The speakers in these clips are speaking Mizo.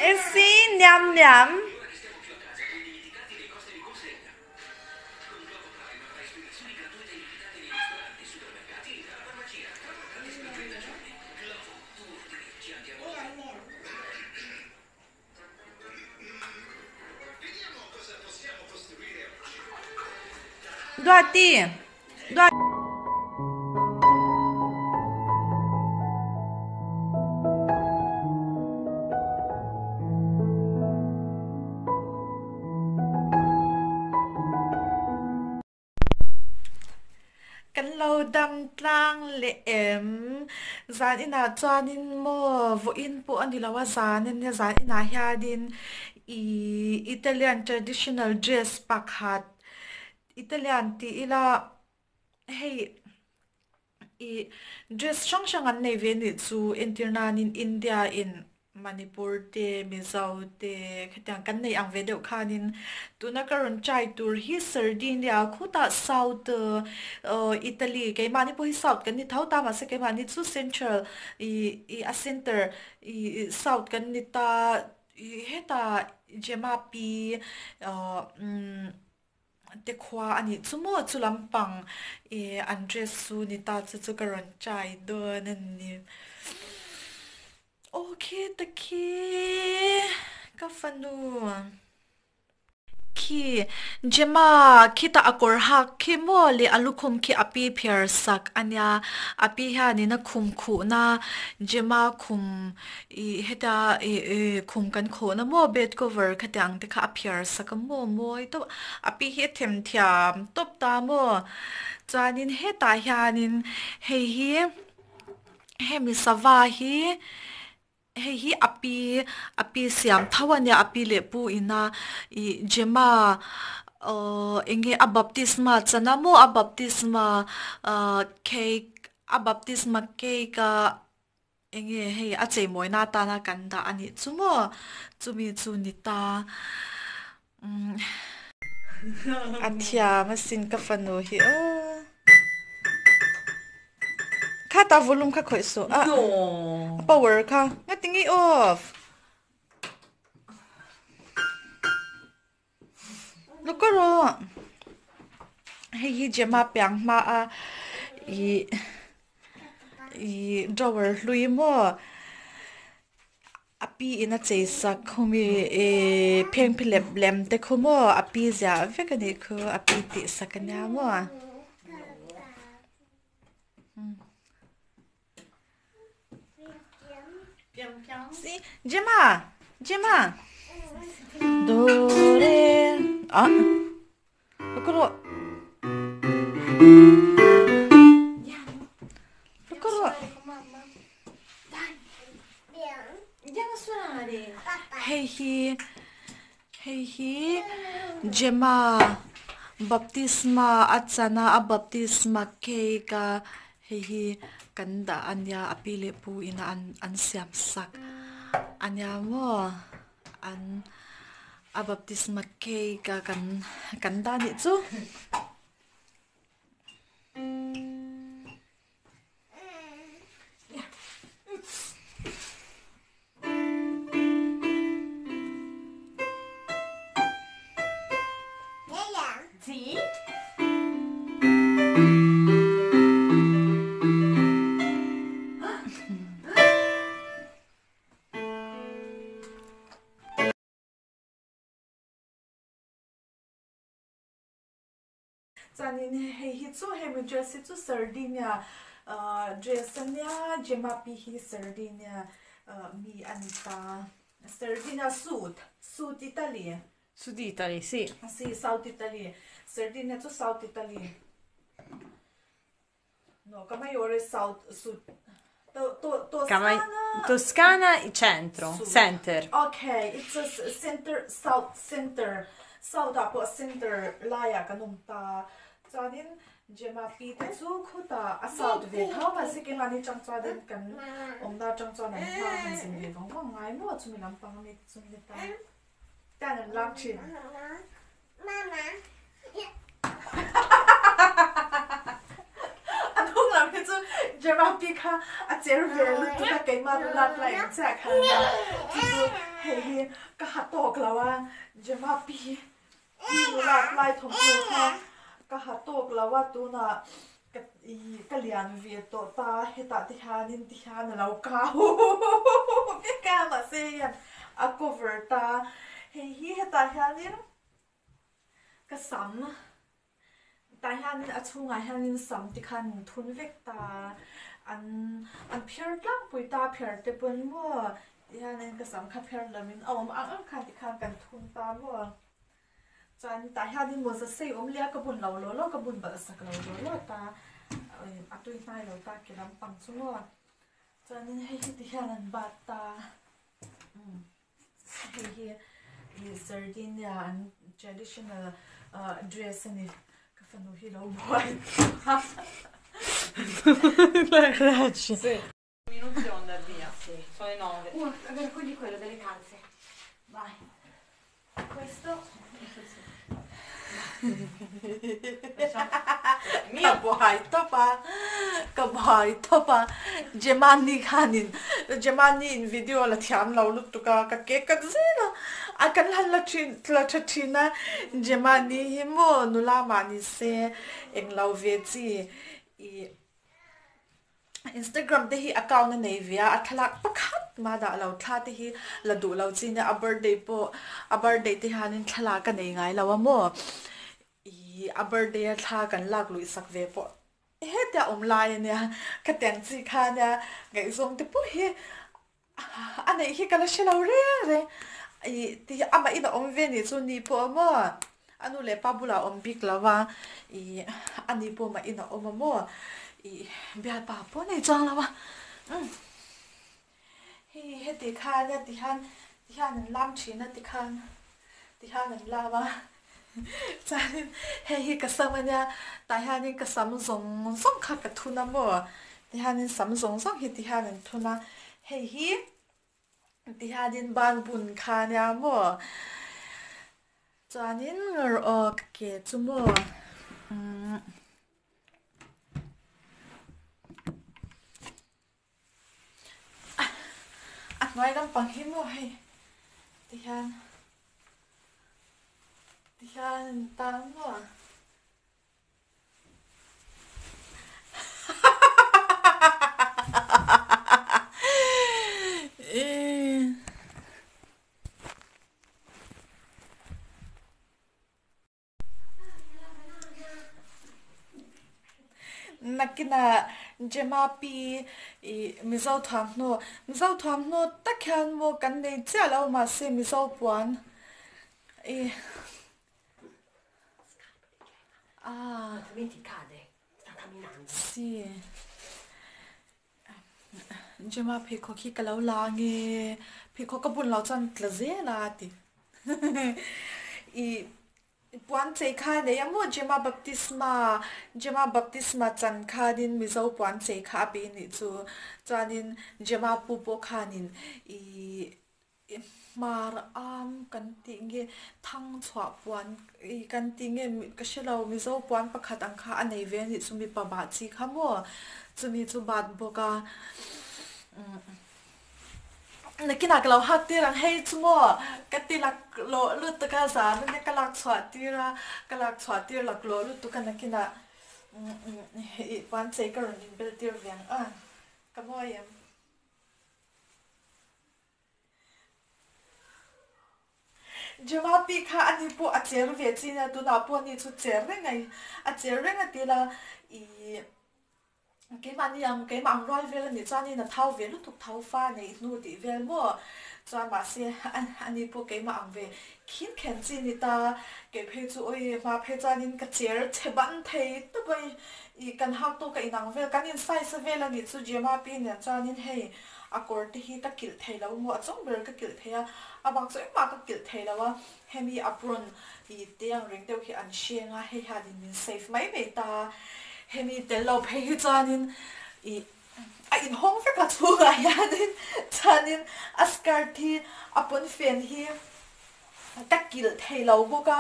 Eh sì, niam niam. Duati Duati. Kan lo dam tlang leh em? Zan inah chuanin maw vawiin pawh a ni lo a, zan a nia, zan inah hianin ih Italian traditional dress pakhat Italian tih ila hei ih dress hrang hrang an nei ve a nih chu entir nanin India in Manipur te Mizo te khatiang kan nei ang ve deuh khanin tuna ka rawn try tur hi Sardinia khutah South Italy keimahni pawh hi South kan ni tho ta mahse keimahni chu Central ih ih a center ih South kan ni ta ih hetah Gemma pi umm te khua a nih chu maw chu lampang ih an dress chu ni ta chu chu ka rawn try dawn a ni. Aw khi ta khi ka fanu. Khi Gemma khita a kawr hak khi maw leh a lukhum khi a pi phiar sak a nia a pi hianin a khum khuhna Gemma khum ih heta ih ih khum kan khuhna maw bed cover khatiang te kha a phiar sak a maw mawi tawp a pi hi a themthiam tawp ta maw chuanin hetah hianin hei hi. Hemi sava hi hei hi a pi a pi siam tho a nia a pi leh pu ina ih Gemma aww eng nge a baptisma chan a maw a baptisma ahh cake a baptisma cake a eng nge hei a cheimawina atana kan dah a nih chu maw chumi chu ni ta umm a thiam asin ka fanu hi aw. Kha ta volume kha khawih suh a a power kha nga ti nge off look rawh hei hi Gemma piang hma a ih ih drawer hlui maw. A pi in a chei sak khumi ihh phengphi lem lem te khu maw a pi ziah vek a nih khu a pi tih sak a nia maw. Gemma Gemma do re ah Hei hi hei hi Gemma baptisma a chan a a baptisma cake a hei hi kan dah a nia a pi leh pu in a an siam sak a nia maw an a baptisma cake a kan kan dah a nih chu. Chuanin hei hi chu hemi dress hi chu Sardinia dress a nia Gemma pi hi Sardinia mi a ni ta Sardinia suit suit Italy Sud Italy sì. Sì South Italy Sardinia chu South Italy no Camaiore South Sud Toscana Toscana centro center. Okay it's a center South center South ah pawh center laiah kan awm ta chuanin. Gemma pi te chu khutah a south ve tho mahse keimahni tang chuanin kan awmna atang chuan an hma han zin ve vang vang ngai maw chumi lampang ami te chu heta tan an lak thin. A hnung lam hi chu Gemma pi kha a cher ve lutuk a keimah nula tlai ang chiah khan nia chu chu hei hi ka ha tawk lo a Gemma pi Hi nula tlai thawmhnaw kha ka ha tawk lo a, tunah ka ih ka lian ve tawh ta, hetah te hianin ti hian a lo kau vek a, mahse hei hian a cover ta, hei hi hetah hianin ka sam tah hianin a chhungah hianin sam te khan an thun vek ta, an an phiar tlangpui ta, phiar te pawn maw ti hianin ka sam kha phiar lovin a awm ang ang khan tikhan kan thun ta maw. Chuan tah hianin mawza sei awm leh a ka bun lo law law ka bun balh sak lo law law ta a tui hnai lo ta ke lampang chu maw chuanin hei hi ti hian an bat ta hei hi ih Sardinia an traditional dress a ni ka fanu hi lo buai Minuti devo andare via. Sì. Sono le 9. Quindi quello delle calze. Vai. Questo. Ka buai tawp a, ka buai tawp a, Gemani khanin Gemani in video la thiam lo lutuk a, ka ke kat zel a, a kan han la thin la tha thin a, Gemani hi maw nula mah ni se englo ve chi ih Instagram te hi account a nei ve a, a thlalak pakhat mah dah lo, thla te hi la duh lo chin a, a birthday pawh a birthday te hianin thlalak a nei ngai lo a maw, ih a birthday a thla kan lak luih sak ve pawh hetia awm lai a nia, khatiang chi kha a nia ngaihzawng te pawh hi A neih hi ka la hre lo reng reng. Ih ti amah in a awm ve nih chu ni pawh a maw? A nu leh pa bulah a awm bik lo a, ih a ni pawh amah in a awm a maw? Ih bialpa pawh nei chuang lo a. Umm hei heti khan a ti hian ti hian an lam thin a ti khan ti hian an lam a. Chuanin hei hi ka sam a nia, tah hianin ka sam zawng zawng kha ka thun a maw? Tihianin sam zawng zawng hi tihian an thun a, hei hi tihianin ban bun kha a nia maw? Chuanin aw ka ke chu maw umm. A hnuai lampang hi maw hei tihian tihian an tan maw. Nakinah Gemma pi ih Mizo thuamhnaw, Mizo thuamhnaw tak hian maw kan nei chiah lo mahse Mizo puan ih ah si Gemma pheikhawk hi ka lo la nge pheikhawk ka bun loh chuan tla zel a ti ih. Puan chei kha nei a maw Gemma Baptisma Gemma Baptisma chan khanin Mizo puan chei kha a pe nih chu chuanin Gemma pu pawh khanin ih hmar am kan tih nge thang chhuah puan ih kan tih nge ka hre lo Mizo puan pakhat ang kha a nei ve a nih chu mipa bah chi kha maw chumi chu bat bawk a Nakinah ka lo hak tir ang hei chu maw ka ti laklawh lutuk a zan ania ka lak chhuah tir a ka lak chhuah tir laklawh lutuk a nakinah ih puan chei ka rawn inbel tir ve ang a ka mawi em. Gemma pi kha ani pawh a cher ve chin a tunah pawh ani chu cher reng a a cher reng a tila ih. Keimahni ang, keimah ang rual vel a nih chuanin a thau ve lutuk tho fa neih hnu tih vel maw? Chuan mahse ani pawh keimah ang ve khin khen chi ni ta, kei phei chu awi hma phei chuanin ka cher chhe ban thei tawp a i kan hak tawk a inang vel, kan in size vel a nih chu Gemma pi nen chuanin hei. A kawr te hi ka kilh thei lo maw a chung ber ka kilh thei a, a bak chu engmah ka kilh thei lo a, hemi apron ih te ang reng deuh hi an hreng a, hei hianin min save mai mai ta a, hemi tel lo phei hi chuanin ih a inhawng vek a chhungah hianin chuanin a skirt hi a pawnfen hi ka kilh thei lo bawk a,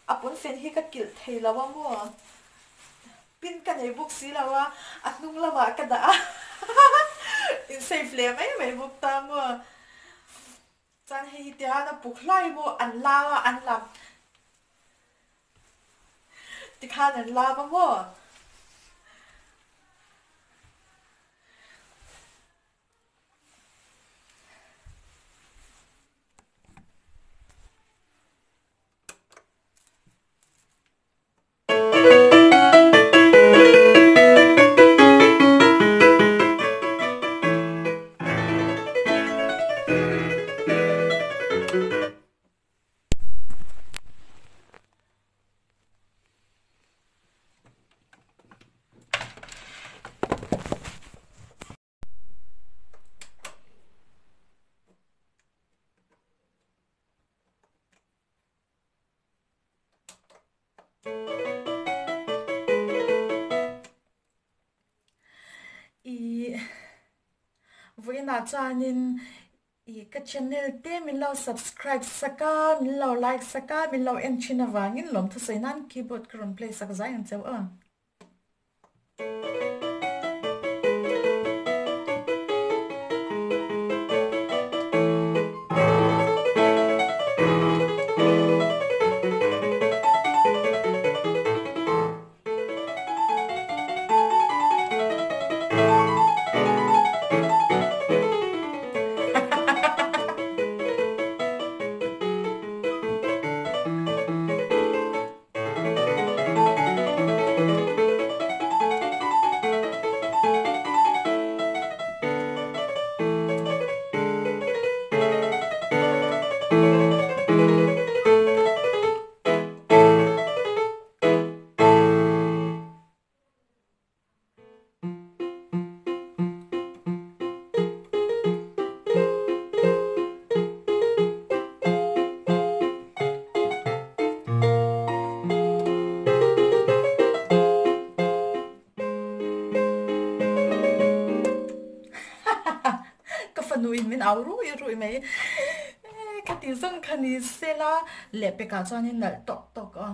a pawnfen hi ka kilh thei lo a maw. Pin ka nei bawk si lo a, a hnung lamah ka dah a, in save leh mai mai bawk ta maw. Chuan hei hi tihian a puk hlai maw an lam a, an lam tikhan an lam a maw. I vawiinah chuanin i ka channel te min lo subscribe sak a, min lo like sak a, min lo en thin avangin lawmthu sawi nan keyboard ka rawn play sak zai ang cheu a. Ka fanu in min au rui rui mai. Ka ti zawng kha ni sela lehpekah chuanin nalh tawk tawk a.